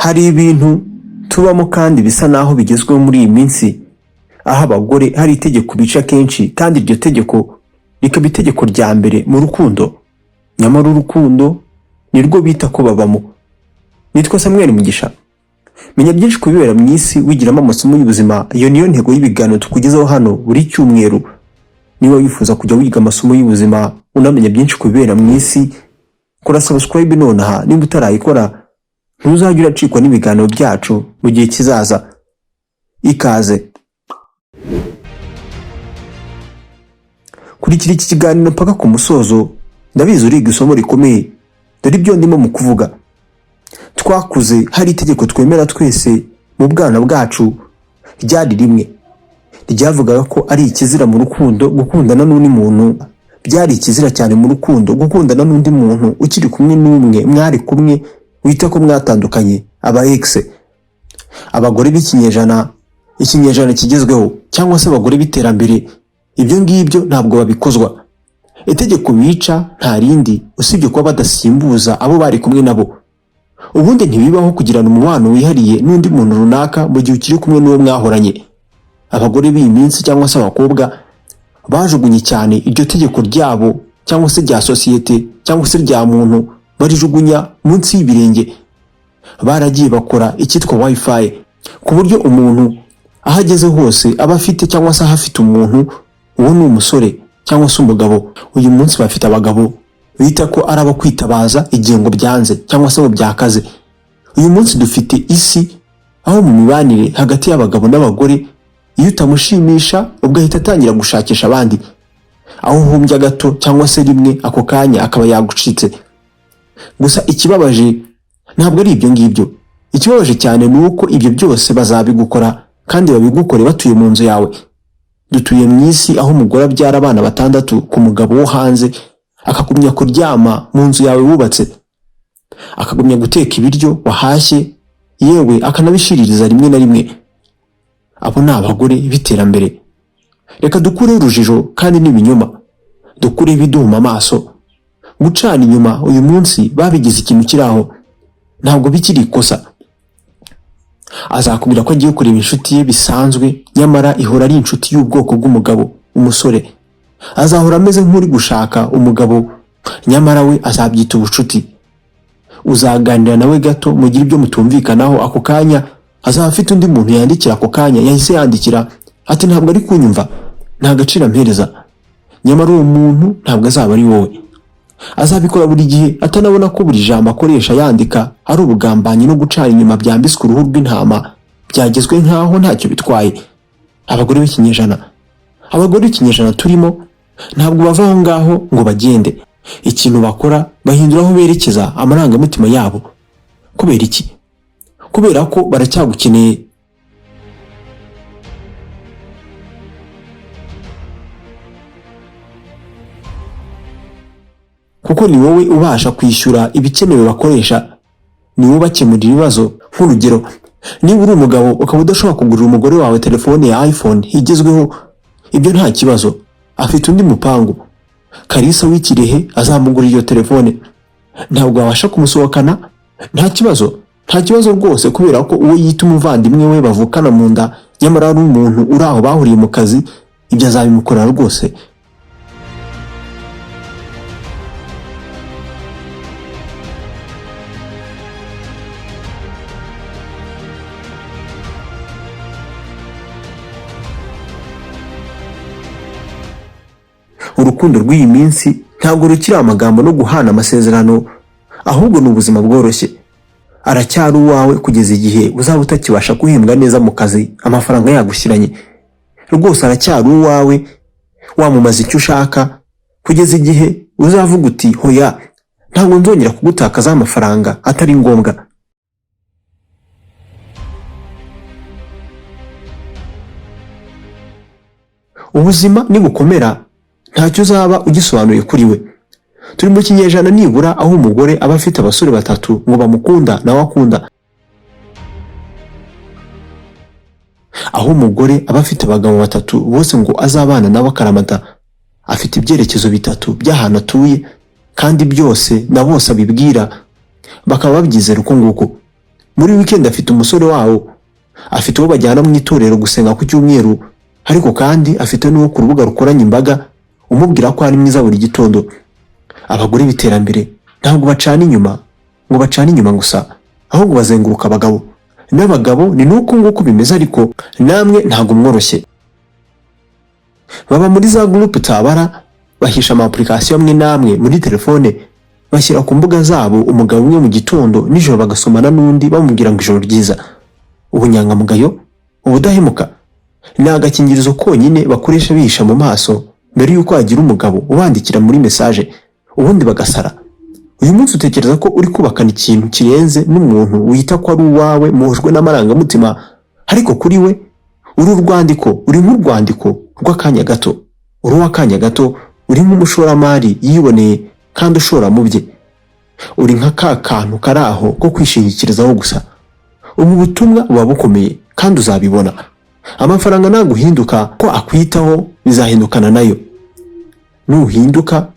Hari ibintu tubamo kandi bisa naho bigezweho muri iyi minsi, aho abagore hari itegeko bica kenshi kandi iryo tegeko rikaba itegeko rya mbere mu rukundo. Nyamara urukundo nirwo bita ko babamo. Nitwa Samuel Mugisha. Menya byinshi ku bibera mu isi wigiramo amasomo y'ubuzima. Iyo niyo ntego y'ibiganiro tukugezaho hano buri cyumweru. Niba wifuza kujya wiga amasomo y'ubuzima unamenya byinshi ku bibera mu isi, kora subscribe nonaha. Niba utarayikora ntuzajya uracikwa n'ibiganiro byacu mu gihe kizaza. Ikaze kurikira iki kiganiro mpaka ku musozo. Ndabizi uriga isomo rikomeye. Dore ibyo ndimo mu kuvuga. Twakuze hari itegeko twemera twese mu bwana bwacu ryari rimwe, ryavugaga ko ari ikizira mu rukundo gukundana n'undi muntu. Byari ikizira cyane mu rukundo gukundana n'undi muntu ukiri kumwe n'umwe mwari kumwe wita ko mwatandukanye, aba ex. Abagore b'ikinyejana, ikinyejana kigezweho cyangwa se abagore b'iterambere, ibyo ngibyo ntabwo babikozwa. Itegeko bica nta rindi usibye kuba badasimbuza abo bari kumwe nabo. Ubundi ntibibaho kugirana umubano wihariye n'undi muntu runaka mu gihe ukiri kumwe n'uwo mwahoranye. Abagore b'iyi minsi cyangwa se abakobwa bajugunye cyane iryo tegeko ryabo cyangwa se rya sosiyete cyangwa se rya muntu, barijugunya munsi y'ibirenge. Baragiye bakora icyitwa wifi, ku buryo umuntu aho ageze hose aba afite cyangwa se ahafite umuntu, uwo ni umusore cyangwa se umugabo. Uyu munsi bafite abagabo bita ko ari abo kwitabaza igihe ngo byanze cyangwa se ngo byakaze. Uyu munsi dufite isi aho mu mibanire hagati y'abagabo n'abagore, iyo utamushimisha ubwo ahita atangira gushakisha abandi, aho uhumbya gato cyangwa se rimwe ako kanya akaba yagucitse. Gusa ikibabaje ntabwo ari ibyo ngibyo. Ikibabaje cyane ni uko ibyo byose bazabigukora kandi babigukore batuye mu nzu yawe. Dutuye mu isi aho umugore abyara abana batandatu ku mugabo wo hanze, akagumya kuryama mu nzu yawe wubatse, akagumya guteka ibiryo wahashye, yewe akanabishiririza rimwe na rimwe. Abo ni abagore b'iterambere. Reka dukureho urujijo kandi n'ibinyoma, dukureho ibiduhuma amaso. Gucana inyuma uyu munsi babigize ikintu kiri aho, ntabwo bikiri ikosa. Azakubwira ko agiye kureba inshuti ye bisanzwe, nyamara ihora ari inshuti y'ubwoko bw'umugabo, umusore. Azahora ameze nk'uri gushaka umugabo, nyamara we azabyita ubucuti. Uzaganira nawe gato mugire ibyo mutumvikanaho, ako kanya azaba afite undi muntu yandikira. Ako kanya yahise yandikira ati ntabwo ari kunyumva, nta gaciro ampereza. Nyamara uwo muntu ntabwo azaba ari wowe. Azabikora buri gihe atanabona ko buri jambo akoresha yandika ari ubugambanyi no gucana inyuma byambitswe uruhu rw'intama, byagezwe nk'aho ntacyo bitwaye. Abagore b'ikinyejana, abagore b'ikinyejana turimo ntabwo bava aho ngaho ngo bagende. Ikintu bakora, bahindura aho berekeza amarangamutima yabo. Kubera iki? Kubera ko baracyagukeneye. Kuko ni wowe ubasha kwishyura ibikenewe bakoresha, ni wowe ubakemurira ibibazo. Nk'urugero, niba uri umugabo ukaba udashobora kugurira umugore wawe telefone ya iPhone igezweho, ibyo nta kibazo, afite undi mupangu. Kalisa w'Ikirehe azamugurira iyo telefone. Ntabwo wabasha kumusohokana, nta kibazo, nta kibazo rwose, kubera ko uwo yita umuvandimwe we bavukana mu nda nyamara ari umuntu uri aho bahuriye mu kazi, ibyo azabimukorera rwose. Urukundo rw'iyi minsi ntabwo rukiri amagambo no guhana amasezerano, ahubwo ni ubuzima bworoshye. Aracyari uwawe kugeza igihe uzaba utakibasha guhembwa neza mu kazi, amafaranga yagushyiranye. Rwose aracyari uwawe, wamumaza icyo ushaka kugeza igihe uzavuga uti hoya, ntabwo nzongera kugutakazaho amafaranga atari ngombwa. Ubuzima nibukomera ntacyo uzaba ugisobanuye kuri we. Turi mu kinyejana nibura aho umugore aba afite abasore batatu ngo bamukunda nawe akunda, aho umugore aba afite abagabo batatu bose ngo azabana nabo akaramata. Afite ibyerekezo bitatu by'ahantu atuye kandi byose na bose abibwira bakaba babyizera uko nguko. Muri weekend afite umusore wawo, afite uwo bajyana mu itorero gusenga ku cyumweru, ariko kandi afite n'uwo ku rubuga rukoranye imbaga umubwira ko ari mwiza buri gitondo. Abagore b'iterambere ntabwo bacana inyuma ngo bacane inyuma gusa, ahubwo bazenguruka abagabo. N'abagabo ni nuko nguko bimeze, ariko namwe ntabwo mworoshye. Baba muri za groupe utabara, bahisha ama application amwe n'amwe muri telefone, bashyira ku mbuga zabo umugabo umwe mu gitondo, nijoro bagasomana n'undi bamubwira ngo ijoro ryiza. Ubunyangamugayo, ubudahemuka ni agakingirizo konyine bakoresha bihisha mu maso mbere y'uko hagira umugabo ubandikira muri message, ubundi bagasara. Uyu munsi utekereza ko uri kubakana ikintu kirenze n'umuntu wita ko ari uwawe muhujwe n'amarangamutima, ariko kuri we uru rwandiko uri nk'urwandiko rw'akanya gato, uri uw'akanya gato, uri nk'umushoramari yiboneye kandi ushora mu bye, uri nka ka kantu kari aho ko kwishingikirizaho gusa. Ubu butumwa buba bukomeye kandi uzabibona. Amafaranga naguhinduka ko akwitaho bizahindukana nayo. Nuhinduka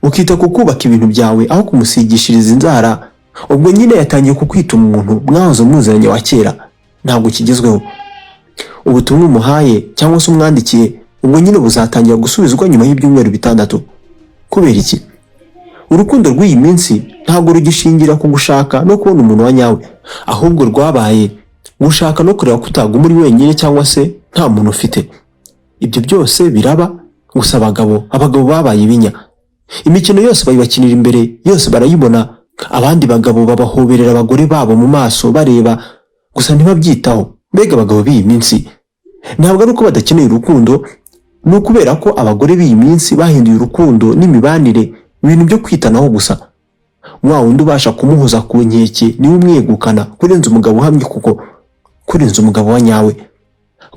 ukita ku kubaka ibintu byawe aho kumusigishiriza inzara, ubwo nyine yatangiye kukwita umuntu mwahoze muziranye wa kera, ntabwo kigezweho. Ubutumwa umuhaye cyangwa se umwandikiye ubwo nyine buzatangira gusubizwa nyuma y'ibyumweru 6. Kubera iki? Urukundo rw'iyi minsi ntabwo rugishingira ku gushaka no kubona umuntu wa nyawe, ahubwo rwabaye gushaka no kureba ko utaguma uri wenyine cyangwa se nta muntu ufite. Ibyo byose biraba gusa abagabo babaye ibinya. Imikino yose bayibakinira imbere, yose barayibona. Abandi bagabo babahoberera abagore babo mu maso bareba gusa, ntibabyitaho. Mbega abagabo b'iyi minsi, ntabwo ari uko badakeneye urukundo, ni ukubera ko abagore b'iyi minsi bahinduye urukundo n'imibanire ibintu byo kwitanaho gusa. Wa wundi ubasha kumuhoza ku nkeke niwe umwegukana kurenza umugabo uhamye, kuko kurenza umugabo wa nyawe.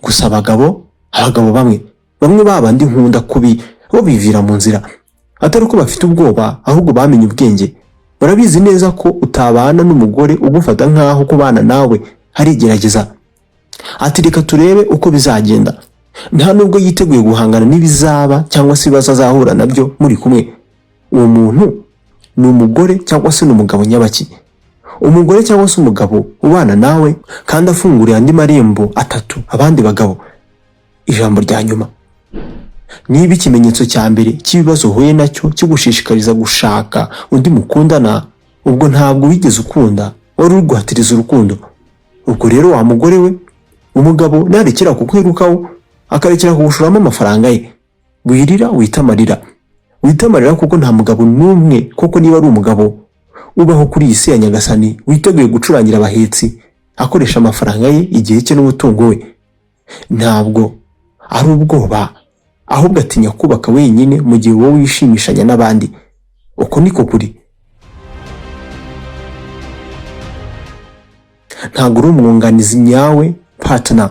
Gusa abagabo bamwe babandi nkunda kubi bo bivira mu nzira, atari uko bafite ubwoba, ahubwo bamenye ubwenge. Barabizi neza ko utabana n'umugore ugufata nk'aho kubana nawe arigerageza. Ati reka turebe uko bizagenda. Nta nubwo yiteguye guhangana n'ibizaba cyangwa se ibibazo azahura nabyo muri kumwe. Uwo muntu ni umugore cyangwa se ni umugabo nyabaki? Umugore cyangwa se umugabo ubana nawe kandi afunguriye andi marembo 3 abandi bagabo. Ijambo rya nyuma: niba ikimenyetso cya mbere cy'ibibazo uhuye nacyo kigushishikariza gushaka undi mukundana, ubwo ntabwo wigeze ukunda, wari uri guhatiriza urukundo. Ubwo rero wa mugore we, umugabo narekera kukwirukaho akarekera kugushoramo amafaranga ye, wirira witamarira, witamarira, kuko nta mugabo n'umwe, koko niba ari umugabo ubaho kuri iyi si ya Nyagasani witeguye gucurangira abahetsi akoresha amafaranga ye, igihe cye n'umutungo we. Ntabwo ari ubwoba, ahubwo atinya kubaka wenyine mu gihe wowe wishimishanya n'abandi. Uko niko kuri. Ntabwo uri umwunganizi nyawe, partner,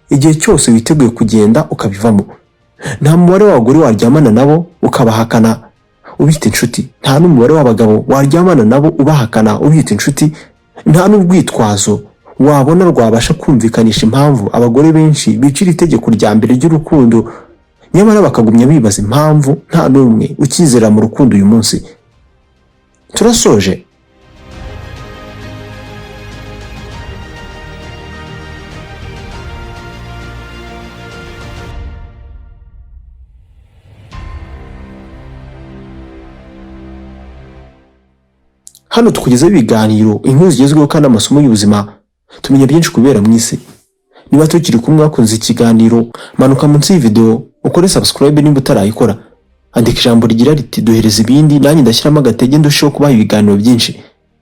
igihe cyose witeguye kugenda ukabivamo. Nta mubare w'abagore waryamana nabo ukabahakana ubita inshuti, nta n'umubare w'abagabo waryamana nabo ubahakana ubita inshuti, nta n'urwitwazo wabona rwabasha kumvikanisha impamvu abagore benshi bicira itegeko rya mbere ry'urukundo, nyamara bakagumya bibaza impamvu nta n'umwe ukizera mu rukundo uyu munsi. Turasoje. Hano tukugezaho ibiganiro, inkuru zigezweho kandi amasomo y'ubuzima, tumenya byinshi kubera mu isi. Niba tukiri kumwe wakunze ikiganiro, manuka munsi y'iyi ukore subscribe niba utarayikora. Andika ijambo rigira riti duhereza ibindi, nanjye ndashyiramo agatege ndusheho kubaha ibiganiro byinshi.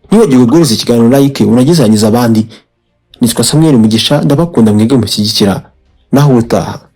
Ntiwibagirwe guhereza ikiganiro like unagisangiza abandi. Nitwa Samuel Mugisha, ndabakunda mwebwe mushyigikira. Naho ubutaha.